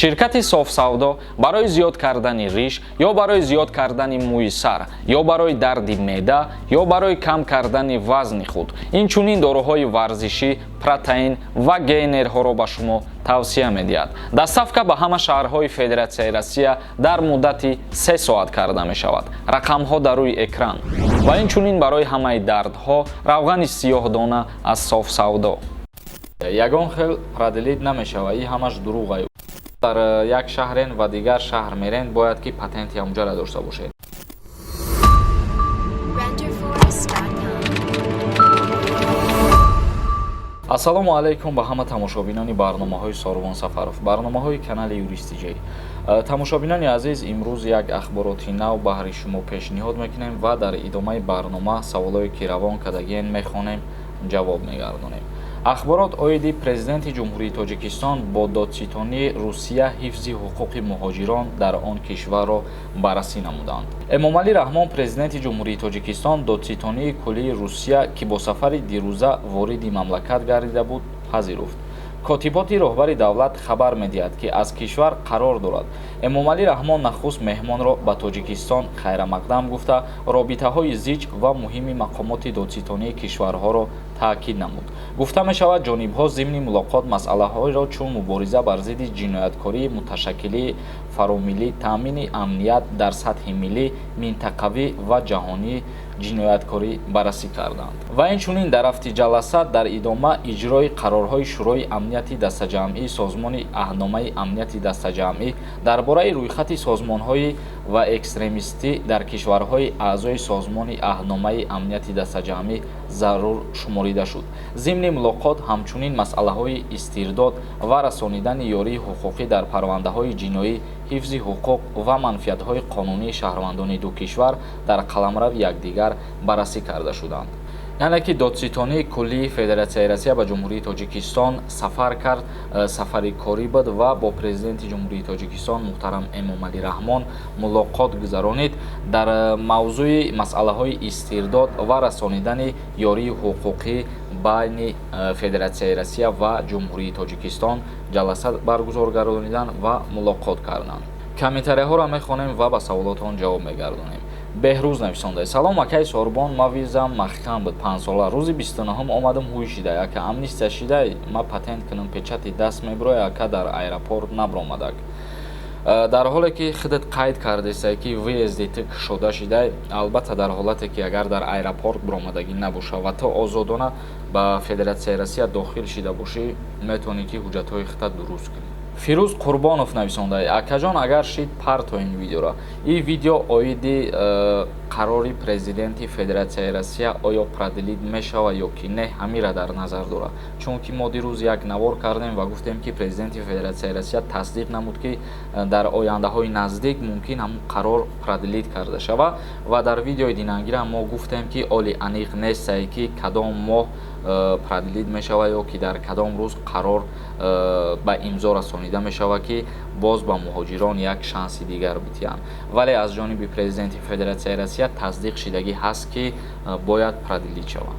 Ширкати Софсавдо барои зиёд кардани риш ё барои зиёд кардани мӯи сар, ё барои дарди меъда, ё барои кам кардани вазни худ, инчунин доруҳои варзишӣ, протеин ва гейнерҳоро ба шумо тавсия медиҳад. Доставка ба ҳама шаҳрҳои Федератсияи Россия дар муддати 3 соат карда мешавад. Рақамҳо дар рӯи экран. Ва инчунин барои ҳамаи дардҳо равғани сиёҳдона аз Софсавдо. Ягон хел продлить намешавад, и ҳамаш дурӯғ. Дар як шаҳрен ва дигар шаҳр мерен, бояд ки патенти ҳамҷара дошта бошед. Renderforest.com. Ассалому алайкум ба ҳама тамошобинони барномаҳои Сорвон Сафаров, барномаҳои канали Юристиҷей. Тамошобинони азиз, имрӯз як ахбороти нав баҳри шумо пешниҳод мекунем ва дар идомаи барнома саволое ки равон кардагиен мехонем, ҷавоб мегардонем. Ахборот оиди Президенти Ҷумҳурии Тоҷикистон бо додситонии Русия ҳифзи ҳуқуқи муҳоҷирон дар он кишварро баррасӣ намуданд. Эмомалӣ Раҳмон, Президенти Ҷумҳурии Тоҷикистон, додситонии куллии Русия, ки бо сафари дирӯза вориди мамлакат гардида буд, пазируфт. Котиботи роҳбари давлат хабар медиҳад, ки аз кишвар қарор дорад. Эмомалӣ Раҳмон нахуст меҳмонро ба Тоҷикистон хайрамақдам гуфта, робитаҳои зич ва муҳими мақомоти додситонии кишварҳоро таъкид намуд. Гуфта мешавад, ҷонибҳо зимни мулоқот масъалаҳоеро чун мубориза бар зидди ҷинояткории муташаккили фаромиллӣ, таъмини амният дар сатҳи миллӣ, минтақавӣ ва ҷаҳонӣ, ҷинояткорӣ баррасӣ карданд. Ва инчунин дар рафти ҷаласа дар идома иҷрои қарорҳои Шӯрои амнияти дастаҷамъии Созмони Аҳдномаи Амнияти Дастаҷамъӣ дар бораи рӯйхати созмонҳои ва экстремистӣ дар кишварҳои аъзои Созмони Аҳдномаи Амнияти Дастаҷамъӣ зарур шуморида шуд. Зимни мулоқот ҳамчунин масъалаҳои истирдод ва расонидани ёрии ҳуқуқӣ дар парвандаҳои ҷиноӣ, ҳифзи ҳуқуқ ва манфиатҳои қонунии шаҳрвандони ду кишвар дар қаламрави якдигар баррасӣ карда шуданд. Яъне ки додситонии куллии Федератсияи Россия ба Ҷумҳурии Тоҷикистон сафар кард, сафари корӣ буд ва бо Президенти Ҷумҳурии Тоҷикистон муҳтарам Эмомалӣ Раҳмон мулоқот гузаронид. Дар мавзӯи масъалаҳои истирдод ва расонидани ёрии ҳуқуқӣ байни Федератсияи Россия ва Ҷумҳурии Тоҷикистон ҷаласа баргузор гардониданд ва мулоқот карданд. Комментарияҳоро мехонем ва ба саволотон ҷавоб мегардонем. Беҳрӯз нависонда: «Салом, акаи Сорбон, ма визам маҳкам буд 5 сола, рӯзи 29-ум омадам, ҳуй шидай. Ака, амнистия шидай, ма патент кунам, печати даст мебироя? Ака, дар аэропорт набиромадак». Дар ҳоле ки худат қайд кардесай, ки въезди ту кушода шидай, албатта, дар ҳолате ки агар дар аэропорт биромадагӣ набоша ва ту озодона ба Федератсияи Россия дохил шида бошӣ, метавонӣ ки ҳуҷҷатҳои худта дуруст кунӣ. Фирӯз Қурбонов нависонда: «Акаҷон, агар шид, парто ин видеоро». Ин видео оиди қарори Президенти Федератсияи Россия оё продлить мешавад ё ки не, ҳамира дар назар дорад. Чунки мо дирӯз як навор кардем ва гуфтем, ки Президенти Федератсияи Россия тасдиқ намуд, ки дар ояндаҳои наздик мумкин ҳамун қарор продлить карда шавад. Ва дар видеои динангира мо гуфтем, ки оли аниқ нестае, ки кадом моҳ продлить мешавад ё ки дар кадом рӯз қарор ба имзо расонида мешавад, ки боз ба муҳоҷирон як шанси дигар бидиҳанд. Вале аз ҷониби Президенти Федератсияи Россия тасдиқ шидагӣ ҳаст, ки бояд продлить шавад.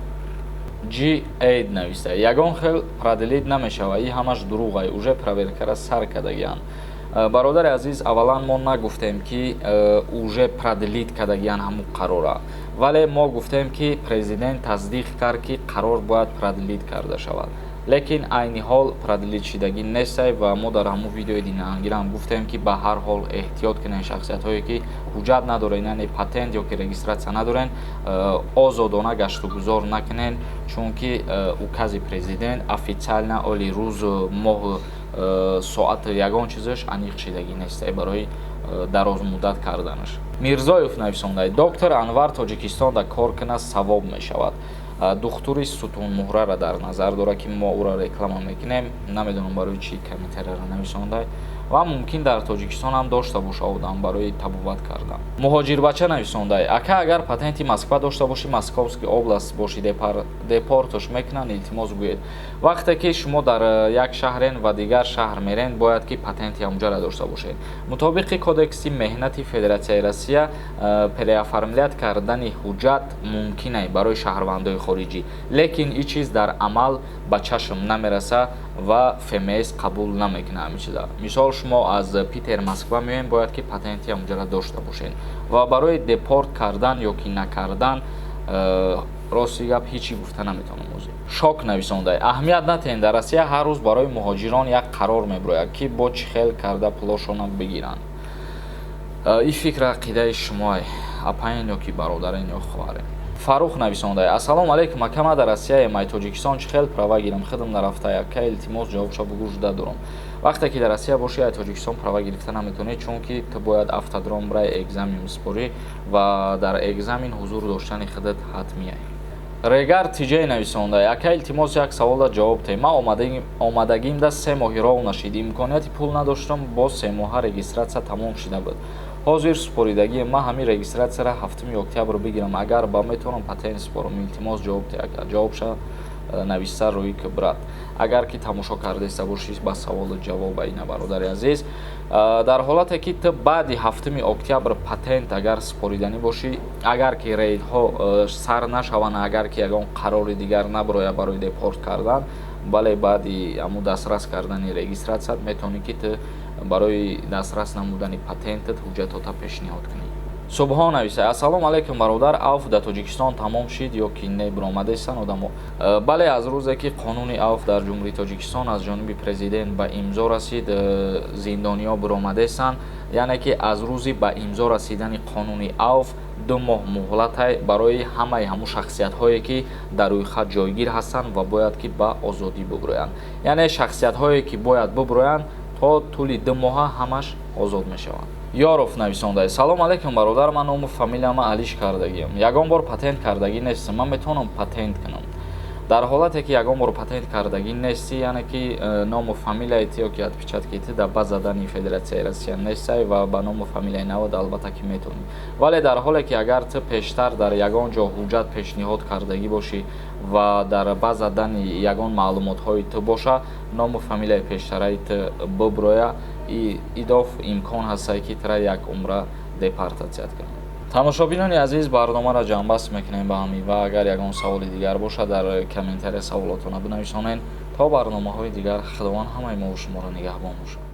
G Aid нависта: «Ягон хел продлить намешавад, и ҳамаш дурӯғай, уже проверкара сар кардагианд». Бародари азиз, аввалан мо нагуфтем, ки уже продлить кардагиян ҳамун қарора, вале мо гуфтем, ки президент тасдиқ кард, ки қарор бояд продлить карда шавад, лекин айни ҳол продлить шидагӣ нестай. Ва мо дар ҳамун видеои динангирам гуфтем, ки ба ҳар ҳол эҳтиёт кунед. Шахсиятҳое ки ҳуҷҷат надорен, яъне патент ё ки регистрация надорен, озодона гаштугузор накунед, чунки укази президент официально оли рӯз, моҳ, соат, ягон чизаш аниқ шидагӣ нестай барои дарозмуддат карданаш. Мирзоев нависонда: «Доктор Анвар Тоҷикистонда кор кунад, савоб мешавад». Духтури сутунмуҳрара дар назар дорад, ки мо ӯро реклама мекунем. Намедонам, барои чӣ комментарияро нависонда ва мумкин дар Тоҷикистон ҳам дошта боша одам барои табобат кардан. Муҳоҷирбача нависонда: «Ака, агар патенти Москва дошта бошӣ, Московский область бошӣ, депортош мекунанд? Илтимос, гӯед». Вақте ки шумо дар як шаҳрен ва дигар шаҳр мерен, бояд ки патенти ҳамҷара дошта бошед. Мутобиқи Кодекси меҳнати Федератсияи Россия, переоформлять кардани ҳуҷҷат мумкин барои шаҳрвандои Хориҷӣ, лекин ин чиз дар амал ба чашм намераса ва ФМС қабул намекунад ҳамин чиза. Мисол, шумо аз Питер, Москва меоем, бояд ки патенти ҳамонҷара дошта бошед ва барои депорт кардан ё ки накардан, рости гап, ҳечи гуфта наметавонам. Озӣ шок нависонда: аҳамият натиҳем, дар Россия ҳар рӯз барои муҳоҷирон як қарор мебирояд, ки бо чӣ хел карда пулошонро бигиранд. Ин фикр ақидаи шумоа, апаен ё ки бародарен ё хоҳарен. Фарух нависонда: ассалому алайкум, ака, ма дар Россияем, ай Тоҷикистон чӣ хел права гирам? Худам нарафта, ака, илтимос, ҷавобша бугӯ, жуда дорам. Вақте ки дар Россия бошӣ, ай Тоҷикистон права гирифта наметавонӣ, чунки ту бояд автодром рай, экзамен бисупорӣ ва дар экзамен ҳузур доштани худат ҳатмия. Регар Тиҷай нависонда: ака, илтимос, як саволда ҷавоб теҳ. Ман омадагимда 3 моҳи роҳ нашид, имконияти пул надоштам, боз 3 моҳа регистрация тамом шида буд. Ҳозир супоридагии ман ҳамин регистрация ра 7 октябр бигирам, агар ба метавонам патент супорам? Илтимос, ҷавоб теҳ, ака. Ҷавобша нависта рӯи ки, брат, агар ки тамошо кардаиста бошӣ ба саволу ҷавоб, ина, бародари азиз, дар ҳолате ки ту баъди 7 октябр патент агар супориданӣ бошӣ, агар ки рейдҳо сар нашаванд, агар ки ягон қарори дигар набирояд барои депорт кардан, бале, баъди ҳамун дастрас кардани регистрация метавонӣ ки ту барои дастрас намудани патентат ҳуҷҷатота пешниҳод кунӣ. Субҳон нависа: ассалому алайкум, бародар, авф дар Тоҷикистон тамом шид ё ки не, биромадестан одамо? Бале, аз рӯзе ки қонуни авф дар Ҷумҳурии Тоҷикистон аз ҷониби президент ба имзо расид, зиндониҳо биромадестанд. Яъне ки аз рӯзи ба имзо расидани қонуни авф 2 моҳ муҳлатай барои ҳамаи ҳамун шахсиятҳое, ки дар рӯйхат ҷойгир ҳастанд ва бояд ки ба озодӣ бубироянд. Яъне шахсиятҳое, ки бояд бубироянд, то тӯли 2 моҳа ҳамаш озод мешаванд. Ёров нависонда: салом алейкум, бародар, ман ному фамилияма алиш кардагиам, ягон бор патент кардагӣ нестам, ман метавонам патент кунам? Дар ҳолате ки ягон бор патент кардагӣ нестӣ, яъне ки ному фамилияи ти ё ки отпечатки ти дар база данных Федератсияи Россия нестай ва ба ному фамилияи навад, албатта ки метавонӣ. Вале дар ҳоле ки агар ту пештар дар ягон ҷо ҳуҷҷат пешниҳод кардагӣ бошӣ ва дар база данных ягон маълумотҳои ту боша, ному фамилияи пештараи ту биброя, идоф имкон ҳастае, ки тура як умра депортация кунанд. Тамошобинони азиз, барномаро ҷамъбаст мекунем ба ҳамин ва агар ягон саволи дигар бошад, дар комментария саволотона бинависонед. То барномаҳои дигар, Худованд ҳамаи мову шуморо нигаҳбон бошад.